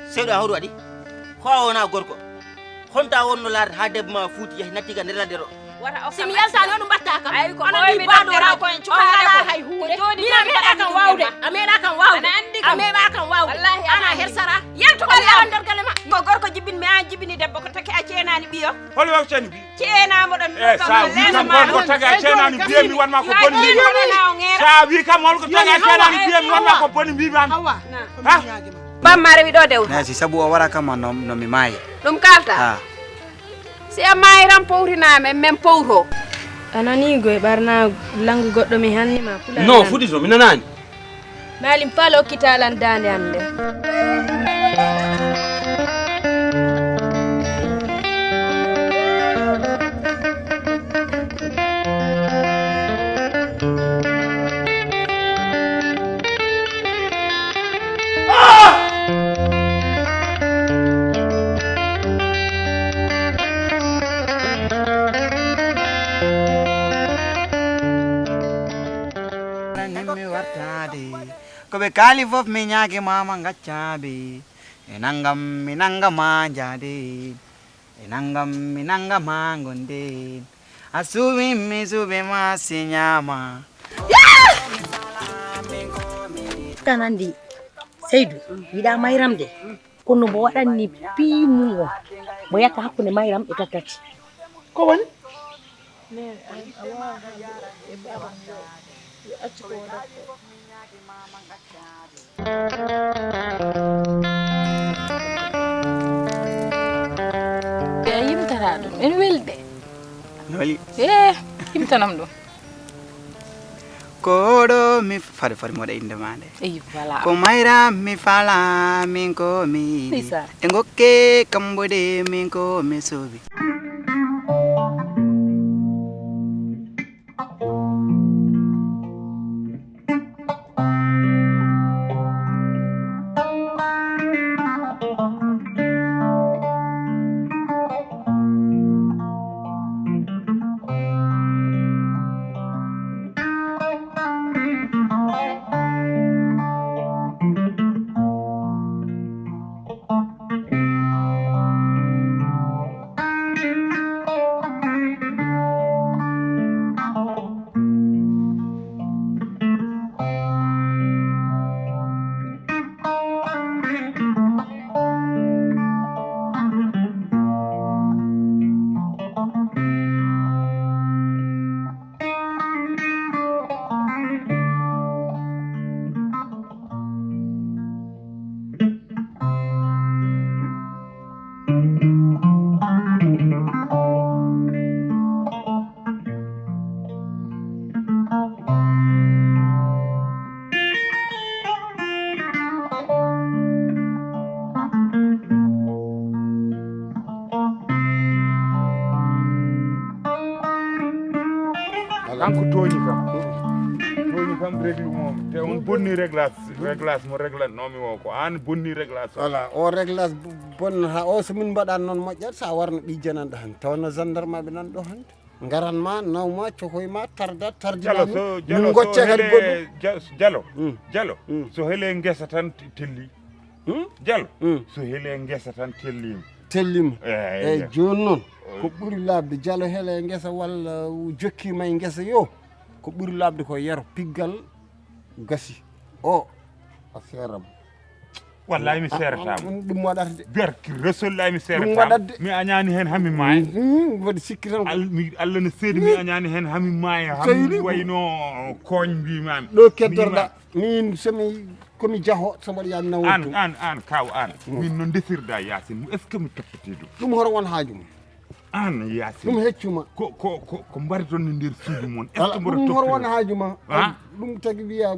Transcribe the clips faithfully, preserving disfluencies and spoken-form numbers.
Sewɗa, hoɗo waɗi? Ko a wona gorko? Honta wonno laata haa debbo ma fuuti yahi natti ka nder ladde ɗo? Si mi yaltaani, on mbatta kam. Ay, ko onon ni ɓooymi baaɗo ladde ɗo, ko en on cuɓaade ngalaa ko. Hay huunde. Ko jooɗi min a tan meeɗa mbaɗan kam ɗum waawde. Ɗum ma. A meeɗa kam waawde. An anndi kam. A meeɗa kam waawde. Wallaahi, a ana anndi. Her sara. Yaltu ko yaltu nder gale ma. Ko gorko jibinmi, an jibini debbo, ko taki a ceenaani ɓiyo. Hol wewtani bi? Ceenaama ɗon. Eh, sa wi kam hol ko taga ceenaani biye mi wanma ko boni mbiimi. Sa wi kam hol ko taga ceenaani biye mi wanma ko boni mbiimi an. Awa. Ha? Bamma rewi ɗo dewta. Nasi sabu o wara kam no, no mi maayi. Ɗum kalta? Ha. Si a maayiran powtinaama, men powto. A nanii goy ɓarnaagu, langu goɗɗo mi hanni ma pulaar. No, fuɗi to, mi nanaani. Maalim Faal okkita lan daande am nde. Ko ɓe kaali fof mi ñaagi mama ngaccaɓe. E nanngam mi nannga ma njaade. E nanngam mi nannga ma ngonden. A suuɓi mi suuɓi ma si ñaama. Tan anndi Seydu yiɗa Mayram de. Kono mbo waɗanni piimum o, mbo yahta hakkunde Mayram e Tattati. Ko woni? E yimtata ɗum, ene weli de. No weli? E yimtanam ɗum. Ko oɗo mi fade fade mi waɗa innde ma nde. Eyi, voilà. Ko Mayra mi fala min ko mi yiɗi. Ndeysaan. E ngokke kambo de min ko mi sobi. Kanko tooñi kam. Tooñi kam, réglu mo. Te on bonni réglage, réglage mo réglatnoomi o, ko aan bonni réglage o. Voilà, o réglage bo-, bonnata o, so min mbaɗaani noon moƴƴat, so a warno ɓiy jananɗo hannde, tawa no gendarme ɓe nan ɗo hannde. Ngaran ma, naw ma, cokoy ma, tarda, tardina. Jalo, so, min Jalo, so ngocca kadi hele, goɗɗum. Ja-, Jalo, Mm. Jalo, Mm. so hele ngesa tan t-, telli. Hmm? Jalo, Hmm. so hele ngesa tan tellima. Tellima. Eyi, eyi, eyi. Jooni noon, ko ɓuri laaɓde, Jalo hele ngesa walla jokkima e ngesa yo, ko ɓuri laaɓde ko yero piggal gasi. O, a seeram. Wallahi mi seerataama. Ɗum, ɗum waɗata de. Barki Rasulillahi mi seerataama. Ɗum waɗata de. Mi añaani heen haa mi maaya. Mhm, mboɗo sikki tan ko Al-, mi, Allah ne seedi mi añaani heen haa mi maaya, haa mi wayno kooñ mbiimaami. Ɗo keddorɗa. Min somi, komi jaho, so mbaɗa yaami nawo. An, an, an, kaw an. Mm. Min no ndesirda Yaasin, est-ce que mi toppiti ɗum? Ɗum hoto won haaju mum. An Yaasin. Ɗum heccuma. Ko, ko, ko, ko mbari toon e nder suudu mon. Est-ce que mboɗo toppira? Ɗum hoto won haaju ma. Ha? Ɗum tagi wiya,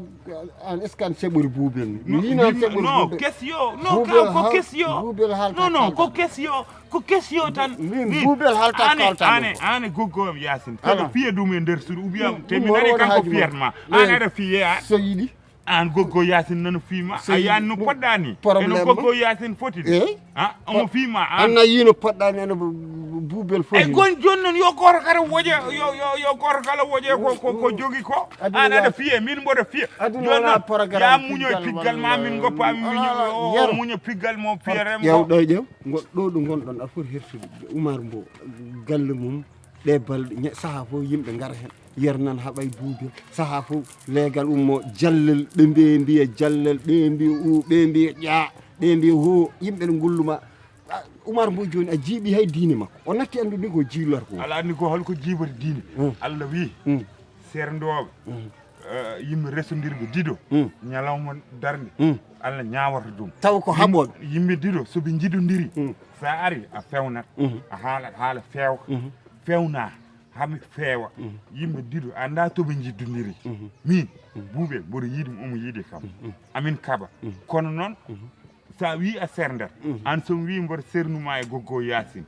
an, est-ce que an seɓori buubel? No, mi yino an seɓori buubel. Non, question, non, kaw, ko question. Buubel haalta. Non, non, ko question, ko question tan. Min, buubel haalta, kalta. Ane, ane, goggo am Yaasin. Kala fiye ɗum e nder suudu, ou bien, te min ari kanko fiyat ma. An aɗa fiye, a? So yiɗi. An goggo Yasin nano fiima. A yiyani no poɗɗa ni? Eno goggo Yasin foti de. A omo fiima an. Anna yino poɗɗani eno buubel foti. Ey gon joni non yo goto kala woje yo yo yo goto kala woje ko ko ko jogi ko. An aɗa fiye min mboɗo fiya. Joni non ya muño e piggal ma min goppa mi muño o muño piggal mo fiyere mo. Ƴeew ɗo ƴeew. Goɗɗo ɗo gonɗon aɗa foti hertude Umar Mbo galle mum. Ɗe balɗe saha fof yimɓe ngara hen. Yer nan haɓay buude saha fof leegal ummo jallel ɓe mbiye mbiya jallel ɓe mbiya u ɓe mbiya ƴaa ɓe mbiya ho yimɓe ne ngulluma. Umar Mbo joni a jiiɓi hay diine makko o natti anndude ni ko jiilor ko. Ala anndi ko holko jiibata diine. Allah wi seerndoɓe yimɓe resondirɓe dido ñalawma darnde. Allah ñaawata ɗum taw ko haɓoɓe yimɓe dido soɓe njiɗodiri. Sa ari a fewnat a haalat haala feewa fewna hami feewa. Yimɓe dido annda toɓe njiddodiri. Min buuɓe mboɗo yiɗi omo yiɗi kam amin kaɓa. Kono noon sa wi a serndat an somi wi mboɗo sernuma e goggo Yasin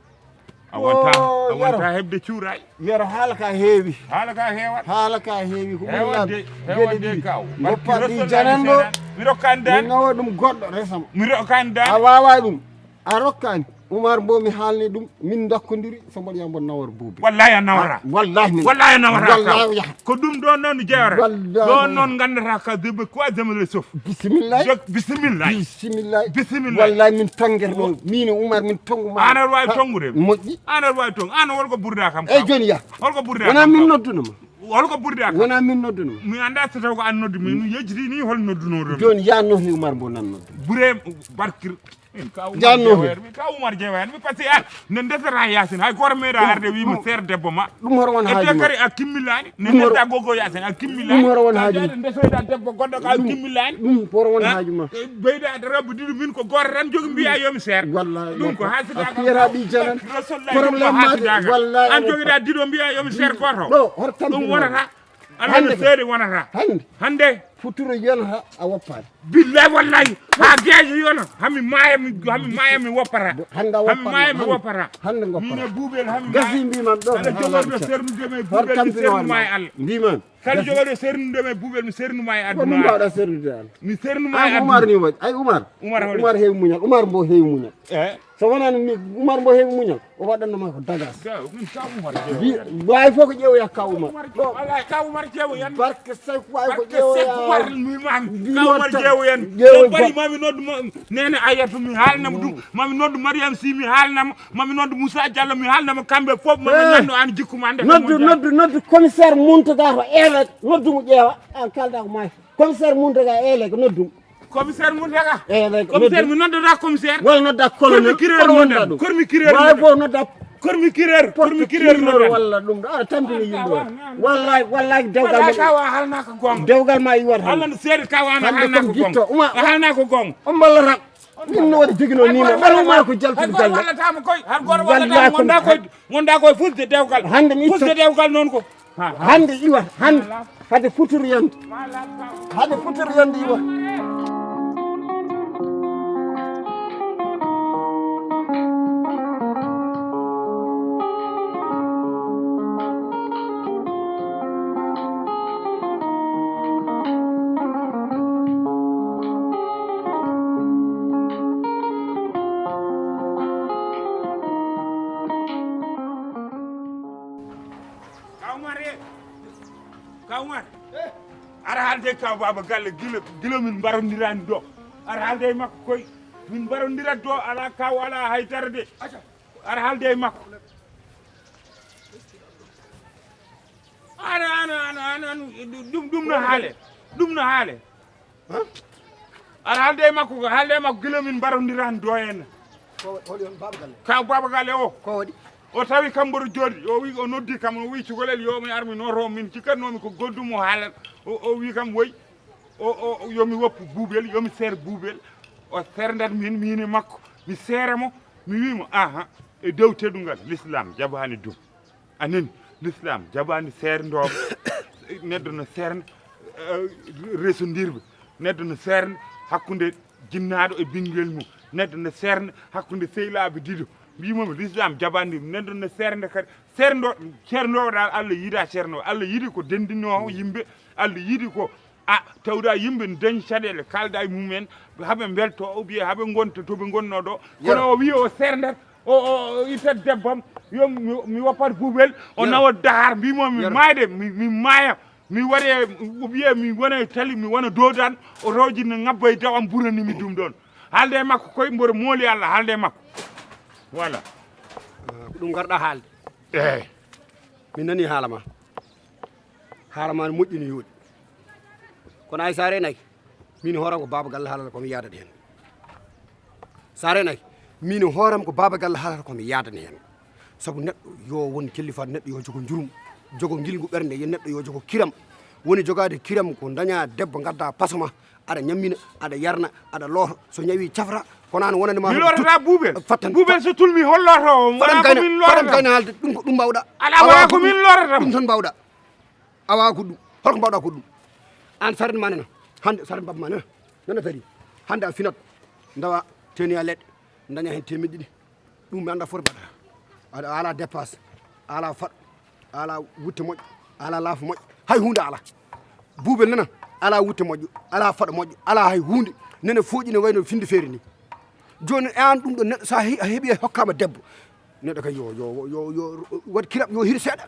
a wonta a wonta heɓde cuuray. Yero haala ka heewi. Haala ka heewat. Haala ka heewi ko ɓuri laɓde. Geɗe ɗiɗi goppa ɗi jananɗo. Mi rokkani dan mi nawa ɗum goɗɗo resam. Mi rokkani dan a wawa ɗum. A rokkani Umar Mbo mi haalni ɗum min dakkodiri so mboɗo yambo nawor buubi. Wallahi a nawara. Wallahi min wallahi a nawara wallahi yaha. Ko ɗum ɗon noon jeewata ɗon noon gandata ka debbe quoi demele sof. Bisimillahi. Bisimillahi. Bisimillahi. Bisimillahi. Wallahi min tongere ɗon min e Umar min tonguma. An aɗa wawi tongude moƴƴi. An aɗa wawi tongu an holko burda kam. Eyyi joni ya. Holko burda wona min noddunoma. Holko burda kam wona min noddunoma. Mi anda so taw ko an noddu mi yejjiti ni hol noddunoɗo. Joni ya nohni Umar Mbo nan noddu. Bure barkir. Janno ka Umar jeewa hen mi parce que an ne ndesata Yasin hay goto meeɗa arde wima seer debbo ma. Ɗum hoto won haaju ma kadi a kimmilani ne ndesa gogo Yasin a kimmilani. Ɗum hoto won haaju ma ndesoyɗa debbo goɗɗo ka kimmilani. Ɗum hoto won haaju ma beyda rebbo diɗo min ko goto tan jogi mbiya yomi seer. Wallahi ɗum ko hasidaka fiyata ɗi janan. Problème mate wallahi an jogiɗa diɗo mbiya yomi seer goto ɗo hoto tampini ɗum wonata. Hannde seede wonata. Hannde. Hannde. Futuro yonata a woppaani. Billahi wallahi ha geejo yona hami maaya mi hami maaya mi woppata. Hannde a woppaani. Hami maaya mi woppata. Hannde ngoppata. Min e buubel hami maaya. Gasi mbiman ɗo. Kala jogoɗo sernude me buubel mi sernuma e Allah. Mbiman. Kala jogoɗo sernude me buubel mi sernuma e aduna. Ko min mbawɗa sernude Allah. Mi sernuma e aduna. Umar ni waɗi ay Umar. Umar heewi muñal Umar mbo heewi muñal. Eh. So wonano ni Umar mbo heewi muñal o waɗanno ma ko dagas. Wawi fof ko ƴeewoya ka Umar ɗo barke sek wawi ko ƴeewoya. Mami noddu nene ayatu mi haalnama ɗum mami noddu Mariam si mi haalnama mami noddu Moussa Diallo mi haalnama kamɓe fof mami nanno an jikkuma ande noddu noddu noddu commissaire Mountaga to ewet noddu mo ƴeewa an kalda ko maaki commissaire Mountaga ele ko noddum. Commissaire Mountaga. Commissaire mi noddata commissaire. Wala nodda colonel. Kormi kireur nodda ɗum. Kormi kireur nodda. Wawi fof nodda. Kormi kireur. Kormi kireur nodda. Walla ɗum ɗo aɗa tampini yimɓe on. Wallahi wallahi dewgal ma. Kawa halna ko gonga. Dewgal ma iwat hande. Allah no seede kawa na halna ko gonga. Uma halna ko gonga. On ballata. Min no waɗi jogino ni ma. Wala uma ko jaltude galle. Walla tama koy. Har gor walla tama wonda koy. Wonda koy fusde dewgal. Hande mi fusde dewgal non ko. Hande iwa hande hade futur yande hade futur yande iwa. Ka Umar e ka Umar. Ara haalde ka baba galle gila gila min mbarondirani do. Ara haalde e makko koy min mbarondirat do ala kaw ala haydara de. Ara haalde e makko. Ana ana ana ana ɗum ɗum no haale. Ɗum no haale. Aɗa haalde e makko ko haalde e makko gila min mbarondirani do henna. Kaw baba galle o ko waɗi? O tawi kam mboɗo jooɗi o wi o noddi kam o wi cukalel yo mi ar mi noto min cikkatnomi ko goddum o haalat o wi kam woy. O yomi woppu buubel yomi seer buubel. O seerndat min min e makko mi seera mo mi wimo aha e dow teɗungal l'islam jaɓani ɗum. A nani l'islam jaɓani seerndoɓe. Neɗɗo no seerna resondirɓe. Neɗɗo no seerna hakkunde jinnaɗo e bingel mum. Neɗɗo no seerna hakkunde sehilaɓe dido. Mbimomi l'islam jaɓani ɗum neɗɗo no seernda kadi. Seerndo seerndowo dal Allah yiida seerndowo Allah yiidi ko dendinowo yimɓe. Allah yiidi ko A tawda yimɓe ne dañi caɗeele, kalda e mumen, haɓe mbelto, ou bien haɓe ngonta to ɓe ngonnoo ɗo. Kono o wiyi o serndat, o, o, o ittat debbam, yo mi, mi woppat Bubel, o nawa Dakar, mbimo mi maayde, mi, mi maaya, mi waɗe, ou bien mi wona e tali, mi wona doodaan, o rewji ne ngabba e dewam, burani mi ɗum ɗon. Haalde e makko koy, mboɗo mooli Allah, haalde e makko. Voilà. Ah, ko ɗum ngarɗa haalde? Eey. Mi nani haala ma. Haala ma ne moƴƴi, ne yooɗi. Kono ay, so a reenaaki, min hooram ko baaba galle haalata ko mi yaadata heen. So a reenaaki, min hooram ko baaba galle haalata ko mi yaadata heen. Sabu neɗɗo yo won kellifaade, neɗɗo yo jogo njurum, jogo ngilngu ɓernde, yo neɗɗo yo jogo kiram. Woni jogaade kiram ko ndaña debbo, ngadda paso ma, aɗa ñammina, aɗa yarna, aɗa looto. So ñawi cafra, kono an wonande ma. Mi lorata Bubel. Fattan. Bubel so tulmi, hol lorata o? Faɗam wona ko gayna, min faɗam lorata. Gayna haalde, ɗum ko ɗum mbawɗa. Alaa, wona ko min lorata. Ɗum tan mbawɗa. Awa ko ɗum. Holko mbawɗa ko ɗum? An saret ma nana. Hannde saret babba ma nana. Nana tari. Hannde a finat. Ndawa teniya leɗɗe. Daña heen teemedde ɗiɗi. Ɗum mi annda foti mbaɗata. Aɗa ala dépasse. Ala faɗo. Ala wutte moƴƴo. Ala laafa moƴƴo. Hay huunde ala. Bubel nana. Ala wutte moƴƴo. Ala faɗo moƴƴo. Ala hay huunde. Nene fooƴi ne wayno finde feere ni. Jooni e an ɗum ɗo neɗɗo sa he-, a heɓi a hokkama debbo. Neɗɗo kay yo, yo, yo, yo waɗ kiram, yo hir seeɗa.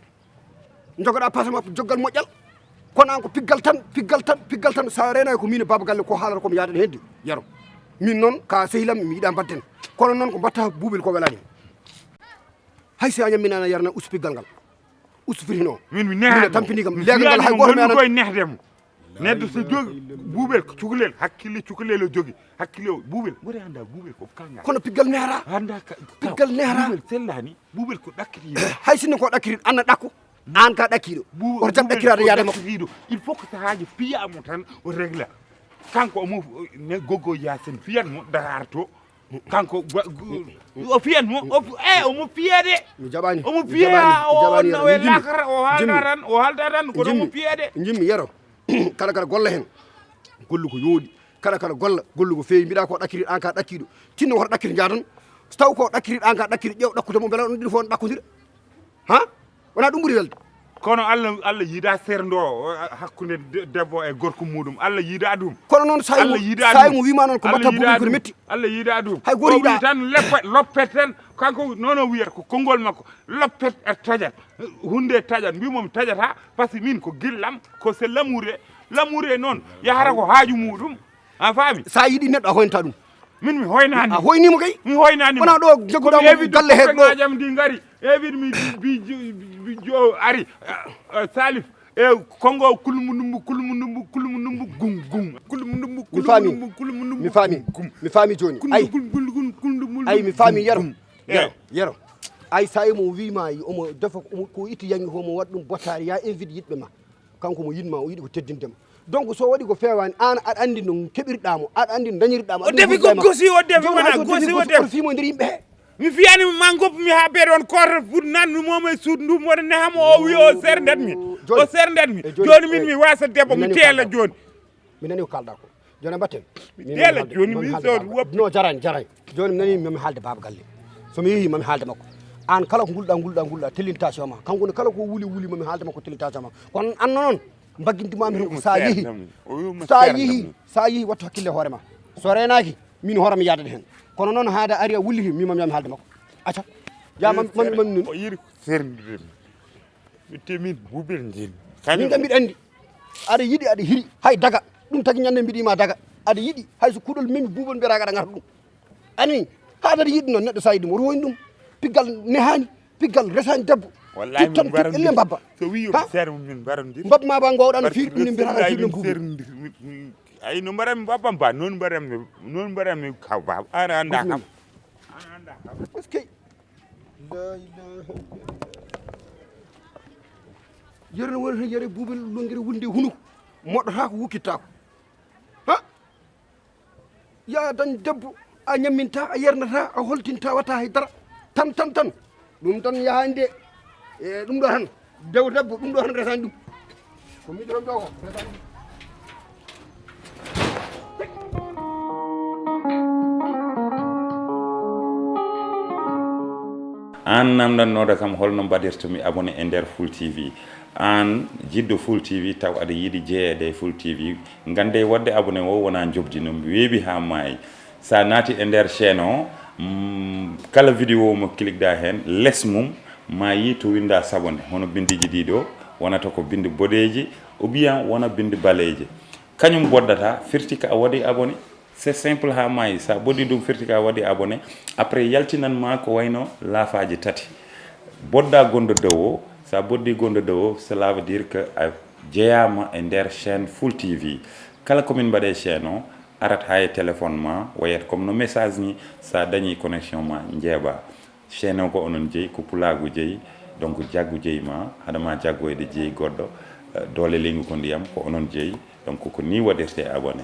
Jogoɗa passe ma joggal moƴƴal. Kono an ko piggal tan, piggal tan, piggal tan. Sa reenaaki ko min e baaba galle ko haalata ko mi yaadata heen de. Yero. Min noon ka sehilam mi yiɗa mbaɗden. Kono noon ko mbatta Bubel ko welani. Hay si a ñammina ana yarna ustu piggal ngal. Ustu firi no. Min mi nehan. Min tampini kam. Leegal ngal hay goto mi anan. Koy nehde mo. Neɗɗo so jogi Bubel ko cukalel, hakkille cukalel o jogi. Hakkille o Bubel. Mboɗo annda Bubel ko kalngal. Kono piggal nehra. Annda ka, ka, piggal nehra. Bubel sellani. Bubel ko ɗakkitiiɗo. Hay sinno ko ɗakkitiiɗo, an na ɗakko. An ka ɗakkiiɗo. Oto jam ɗakkiraade yaade makko. Ɗakkitiiɗo. Il faut que sahaaji piyamo tan o regla. Kanko omo ne gogo Yaasin fiyat mo Dakar to. Kanko gwa-, gu-, o fiyat mo, o fi-, eh, omo fiya de. Mi jaɓani, omo mi fiya, jaɓani, mi o jaɓani, wonna yero. O e Min jimmi. Lakara, o haalda Jimmi. Tan, o haalda tan, kono omo Jimmi. Fiya de. Jimmi yero. Kala kala golla heen. Gollu ko yooɗi. Kala kala golla, gollu ko feewi. Mbiɗa ko ɗakkiri, an ka ɗakkiiɗo. Tinno hoto ɗakkiri njaadon. So taw ko ɗakkiri, an ka ɗakkiri, ƴeew ɗakkude mo, mbela on ɗiɗi fof on ɗakkondira. Ha? Wona ɗum ɓuri welde. Kono Allah, Allah yiɗa serndo o, hakkunde de-, debbo e gorko muɗum. Allah yiɗa ɗum. Kono noon, sa Allah yiɗa ɗum. Sa mo wima noon ko Allah mbatta yiɗa Bubel ko ɗum. Metti. Allah yiɗa ɗum. Hay goto o wi yiɗa. Tan leppe, loppet tan. Kanko noon o wiyata ko konngol makko. Loppet e tajat. Hunde tajat. Mbimo mi tajata, parce que min ko gillam, ko c'est l'amour. L'amour noon yahata ko haaju muɗum. A faami? Sa yiɗi neɗɗo a hoynata ɗum. Min mi hoynaani. A hoynimo kay? Mi hoynaani mo. Wona ɗo joguɗa mo galle he ɗo. Kono mi ewi ko jam ndi ngari. Ewi mi bi, bi, bi, bi jo ari. Eh, eh, Salif. E kongo kulmundumbu, kulmundumbu, kulmundumbu, gum, gum. Kulmundumbu, Mi faami. Kulmundumbu, kulmundumbu, Mi faami. Gum. Mi faami jooni. Ay. Kulmundumbu, kulmundumbu, kulmundumbu, Ay, mi faami yero. Gum. Yero. Eh. Yero. Ay, sa imo wiima, omo defa ko, ko itti yangi ko mo waɗ ɗum bottaari, ya invite yiɗɓe ma. Kanko mo yiɗma, o yiɗi ko teddinde ma. Donc so waɗi ko feewaani, aan aɗa anndi no keɓirɗaa mo, aɗa anndi no dañirɗaa mo, O aɗa anndi no defi ko huɗirɗaa mo. Gosi, o defi Jooni wona hay so gosi, defi o gosi, defi. Kono fii mo e nder yimɓe he. Mi fiyani ma ngoppu mi haa beeɗo on koorta fuɗ nan mi mooma e suudu ndu mboɗo neha mo o wi o serndat mi. Jooni. O serndat mi. E jooni, Jooni min e mi wasa debbo mi mi nani teela kaalɗaa ko. Jooni. Mi nani ko kaalɗaa ko. Jooni mbatten. Mi Min teela haalde, jooni min min haalde so baaba. Woppi. No jarani, jarani. Jooni mi nani mami haalde baaba galle. So mi yehi mami haalde makko. Aan kala ko ngulɗaa, ngulɗaa, ngulɗaa, tellintation ma. Kanko ne kala ko wuli, wuli mami haalde makko tellintation ma. Kono aan noon, mbagginti mami heen ko sa yehi. O wi mo Sa serndat yehi, mi. Sa yehi wattu hakkille hoore ma. So reenaaki, min hoore mi yaadata heen. Kono noon haade ari a wulliti, mi mami mami haalde makko. Acca. Ya mami, mami, mami nun. O yiri ko serndude mi. Mi temi Bubel njin. Min kam mbiɗa anndi. Aɗa yiɗi, aɗa hiɗi. Hay daga. Ɗum tagi ñande mbiɗi ma daga. Aɗa yiɗi. Hay so kuɗol memi Bubel mbiyata aɗa ngata ɗum. Ani, haadata yiɗde noon neɗɗo sa yiɗi mo, rohoyn ɗum. Piggal nehaani, piggal resaani debbo. Wallahi. Tittan min mbaran elle mbabba. So wi yo mi seere mum min mbaran. Mbabba ma ba ngowɗan fiir ɗum ni mbiyata fiir ɗum Bubel. Ay no mbaran mi babam ba, noon mbaran mi, noon mbaran mi kaw ba. Ana anda kam. Ana anda kam. Est-ce que La ilaha illallah. Yere no woni tan yere Bubel longere wulde hunuko. Moɗɗata ko wukkitta ko. Ha? Ya dañ debbo a ñamminta, a yernata, a holtinta, wata hay dara. Tan, tan, tan. Ɗum tan yahaani de. E ɗum ɗo tan. Dew debbo, ɗum ɗo tan resani ɗum. Ko miɗo ɗo ko resani ɗum. Aan namndannooɗo kam holno mbaɗirtumi abonné e nder Full T V. Aan jiɗɗo Full T V taw aɗa yiɗi jeyeede e Full T V, nganndee waɗde abonné o wonaa njoɓdi, no weeɓi haa maayi. So a naati e nder chaîne o, mm, kala vidéo mo cliqueɗaa heen, les mum ma yii to winndaa s'abonner, hono binndiiji ɗii ɗoo, wonata ko binndi boɗeeji ou bien wona binndi baleeji. Kañum boddataa, firti ko a waɗi abonné. C'est simple haa maayi. So a boddi ɗum, firti ko a waɗi abonné. Après, yaltinan ma ko wayno laafaaji tati. Bodda gonɗo dow o. So a boddi gonɗo dow o, cela veut dire que a jeyaama e nder chaîne Full T V. Kala ko min mbaɗe chaîne o, arat haa e téléphone ma, wayat comme no message ni, so a dañi connexion ma, njeeɓa. Chaîne o ko onon jeyi, ko pulaagu jeyi, donc jaggu jeyi ma, haɗa ma jaggoyde jeyi goɗɗo, eh, doole leydi ko ndiyam, ko onon jeyi. Donc ko ni waɗirte abonné.